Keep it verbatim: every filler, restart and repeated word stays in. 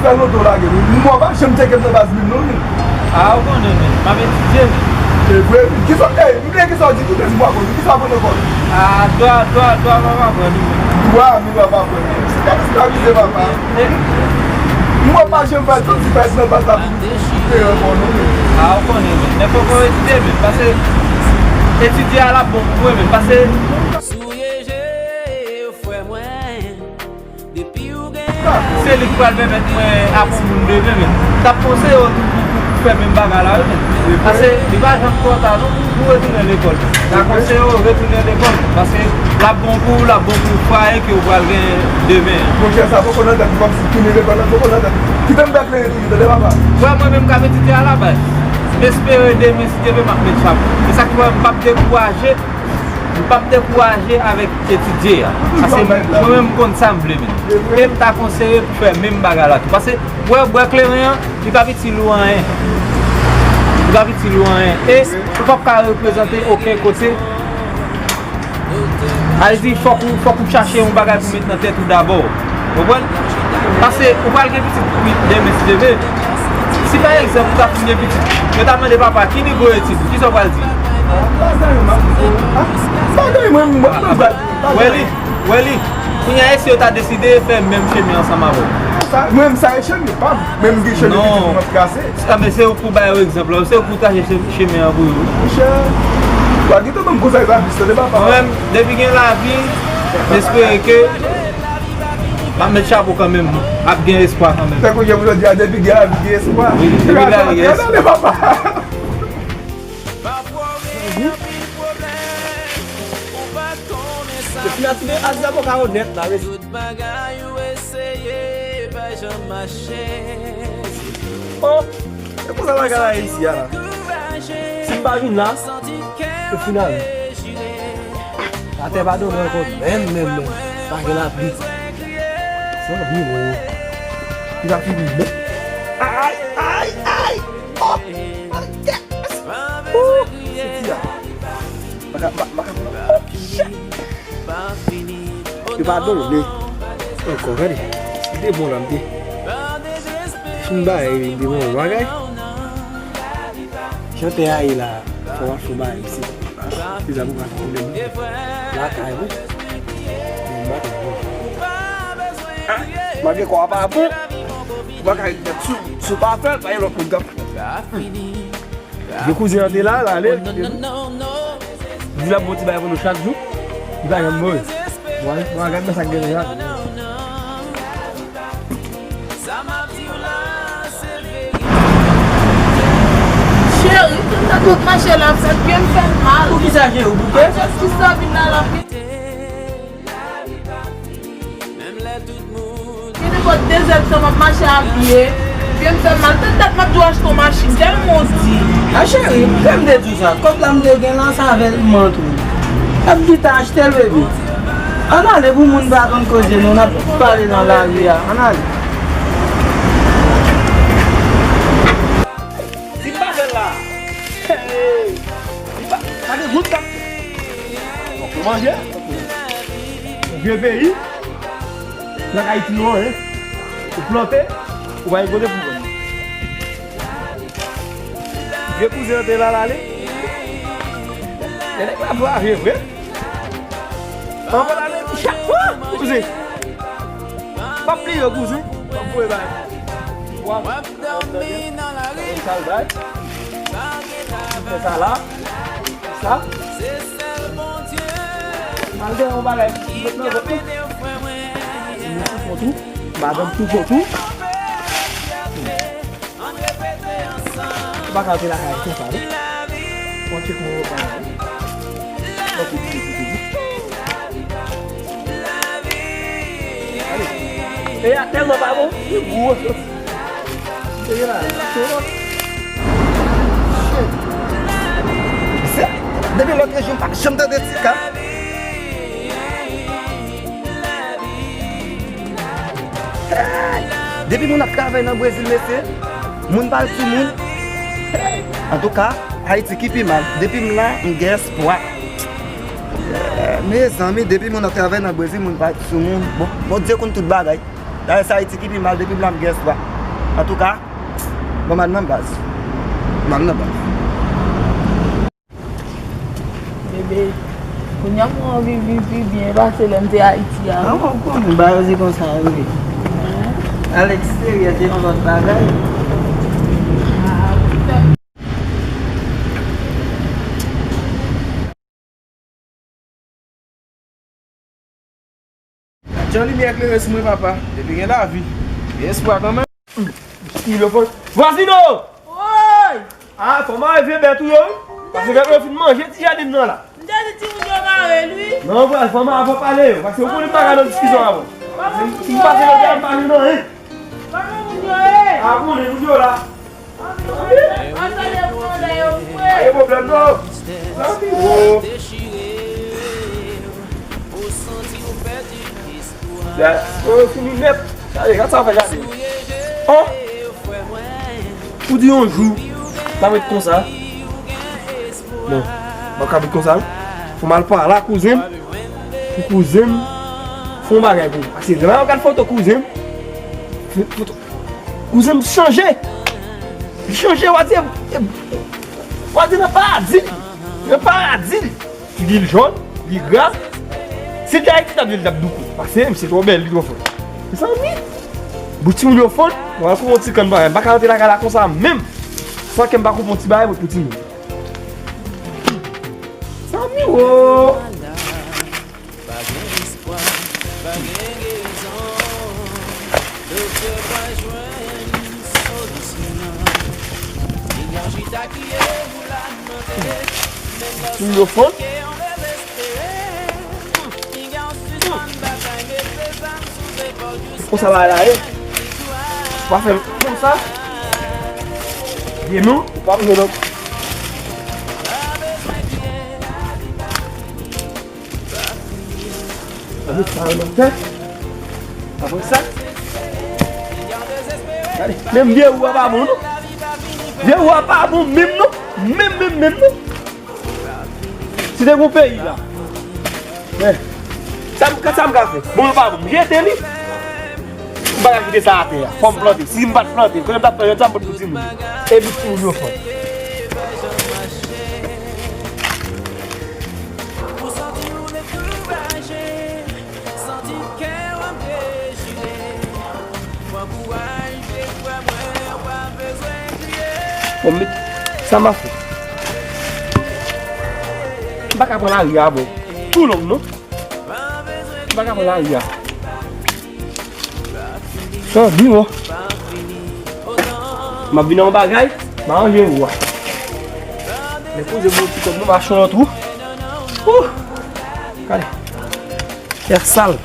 Sa lontan w lage, men mwen pa janm tcheke m nan baz menm non, men. A, ou konnen, men. M ap etidye, men. E vre, men. Kisa, ey, men kisa w di, kisa w di, m pa konn, kisa w aprann ankò? A, dwa, dwa, dwa, m ap aprann, men. Dwa, men w ap aprann, men. Se pa, se pa vize, papa. E, e. Mwen pa janm fè tout ti fè nan baz la pou m te ankò, non, men. A, ou konnen, men. Men fòk ou etidye, men. Pase etidye a l ap bon pou mwen, men. Pase. Souye je, frè mwen. Se li k pral pèmèt mwen ap yon moun demen, men. T ap konseye w tou pou, pou, pou fè menm bagay la, wi, men. Paske li pa janm twò ta, non, pou, pou retounen lekòl. T ap konseye w retounen lekòl, paske l ap bon pou ou, l ap bon pou fwaye ke w pral gen demen an. Monchè, sa poko nan tèt mwen, kòmsi tounen lekòl la, poko nan tèt mwen. Kite m bèk lere toujou, tande papa. Frè mwen menm k ap etidye a la baz. M espere demen, si Dye vle, m ap met chapo. Se sa k fè m p ap dekouraje. M p ap dekouraje avèk etidye a. Paske mwen menm m konn sa m vle, men. E m ta konseye pou fè menm bagay la tou. Paske bwè, bwè kleren an, li p ap itil ou anyen. Li p ap itil ou anyen. E ou p ap ka reprezante okenn kote. A vle di, fòk ou, fòk ou chache yon bagay pou met nan tèt ou dabò. Konprann? Paske ou pral gen pitit, wi, demen, si Dye vle. Si pa egzanp, ou ta fin gen pitit, yo ta mande papa, ki nivo etid ou, kisa w pral di? Bagay mwen, mwen, mwen, mwen, Wè li, wè li. Kounye a, e si yo ta deside fè menm chemen ansanm avè w? Sa, mwen menm, sa e chemen pa m. Mwen menm gen chemen pitit mwen ap trase. A, men se ou pou ba yo egzanp la, se ou pou trase che-, chemen an pou yo. Monchè, w a gentan ban m konsèy sa plis, tande papa. Mwen menm, depi gen lavi, m espere ke m ap met chapo kanmenm, ap gen espwa kanmenm. Tankou jan pou yo di a, depi gen lavi, gen espwa. Wi, depi gen lavi, gen espwa. Tande papa. Yo fin atire azaboka yo nèt la, mesye. Oh, e konsa bagay la ye isi a la. Si m pa vin la, yo fin ale. Atè pa donnen ankò, menm, menm, menm. Pa gen lapli. Se yon biro. Li va fini bon. Ay, ay, ay! Oh! Ay, yes! Ooh! Se ti a. Maka, ma-, maka, oh, shit! Yo pa donnen ankò, gade. Se te bon la, m te. Fin bay, m te bon bagay. Jan tè a ye la, fò w ap fè bagay, mesye. Deja pou pa fè pwoblèm. Lakay, wi. Bon, maten, bon. Ah, malgre kò a pa bon, ou pa ka ret tèt sou, si w pa fè l, pa gen lòt moun k ap fè l. Vye kouzen an te la, l ale, l kite nou. Di l ap bon ti bagay pou nou chak jou. Li pa janm move. Bon, bon, gad nan sa k gen la. Sa m ap di w la, se verite. Cheri, tout tan tout mache la, sa pye m fè m mal. Poukisa, cheri, ou bouke? Jès ki sòti la, l ap rete. Gen nenpòt de zè d tan m ap mache a pye. Pye m fè m mal. Tout dat m ap di w achte yon machin. Tèlman w di. A cheri, lè m te di w sa, kòb la m te gen lan, se avè l m antre. N ap gentan achte l, bebe. Ann ale pou moun pa konn koze nou, n ap pale nan lari a. Ann ale. Li pa fè l la. Li pa, pa gen gout k ap. Donk, ou manje. Vye peyi. Nan Ayiti nou an, hein. Ou plante, ou pa gen kote pou vann. Vye kouzen an te la, l ale. E nèg la brave vre. Anvan l ale, chak fwa, kouzen. Pa bliye, kouzen. W ap voye bay. W ap dòmi nan lari. Sa l bay. Fè sa la. Sa. Malgre yon bagay ki met nan vant ou. Mwen tou fò tou. Madanm tou fò tou. Ou pa ka antre lakay konsa, non. Fò w tcheke yon repa la, wi. Fò w tcheke, tcheke, tcheke. Peyi a tèlman pa bon, li gwo soti. Peyi la, li gwo. Shit. Se, depi lòt rejyon, m pa janm tande Tika. Hey! Depi moun ap travay nan Brezil, mesye, moun pa al sou moun. Hey! Antouka, Ayiti ki pi mal. Depi m la, m gen espwa. Eh, mezanmi, depi moun ap travay nan Brezil, moun pa al sou moun. Bon, Bondye konn tout bagay. Dayè, se Ayiti ki pi mal, depi m la, m gen espwa. Antouka, bon, m al nan baz. M al nan baz. Bebe, kounye a mwen anvi viv pi byen pase lè m te Ayiti a. An, ou konnen bagay yo se konsa yo ye. Alèksteryè se yon lòt bagay. Jan limyè klere sou mwen, papa. Depi gen lavi, gen espwa kanmenm. Ti yo fò. Vwazino! Woy! Ah, fò mare vye bèt ou yo, wi. Paske bèt yo fin manje ti jaden nan la. M te di timoun yo mare l, wi. Non, vwazin, fò mare, fò pale yo. Paske ou konnen m pa ka nan diskisyon avè w. Si m pase yo, m pa jwenn anyen. Kòman moun yo ye? Ah, konnen moun yo la. Pa gen pwoblèm, non. Zanmi, wo. Yo fini nèt. Gade, gad sa fè gade. Oh! Ou di yon jou, m ap ret konsa. Non, m p ap ka ret konsa, non. Fò m al pale a kouzen m, pou kouzen m fè yon bagay pou mwen. Paske lè m ap gad foto kouzen m, foto, kouzen m chanje. Li chanje, w a di, w a di nan paradi. Nan paradi. Figi l jòn, li gra. Si l te Ayiti, t ap di l t ap doukou. Paske misye twò bèl, li twò fò. Mezanmi, bout timoun yo fon, mwen al koupe yon ti kann bagay. M pa ka rantre lakay la konsa menm. San ke m pa koupe yon ti bagay pou timoun. Mezanmi, wo. Timoun yo fon. Konsa la la ye. Ou pa fè l konsa. Byen non, ou pa vle non. Gade sa yo nan tèt. Apre sa. Gade, menm vye ou a pa bon non. Vye ou a pa bon menm non. Menm, menm, menm non. Si te gon peyi la. Men, sa m, sa m ka fè? Bon, yo pa bon. M jete li. M pa ka kite sa atè a. Fò m plante. Si m pa t plante, konnen m t ap fè lòt sa m pot pou timoun. Epi timoun yo fò. Bon, men, sa m ap fè? M pa ka pran lari a, bon. Tou long, non? M pa ka pran lari a. Sa di, bon. M ap vin nan yon bagay, m a ranje ou a. Men poze m yon ti kòb, non, m achte yon lòt ou. Ouh! Gade. Tè sal.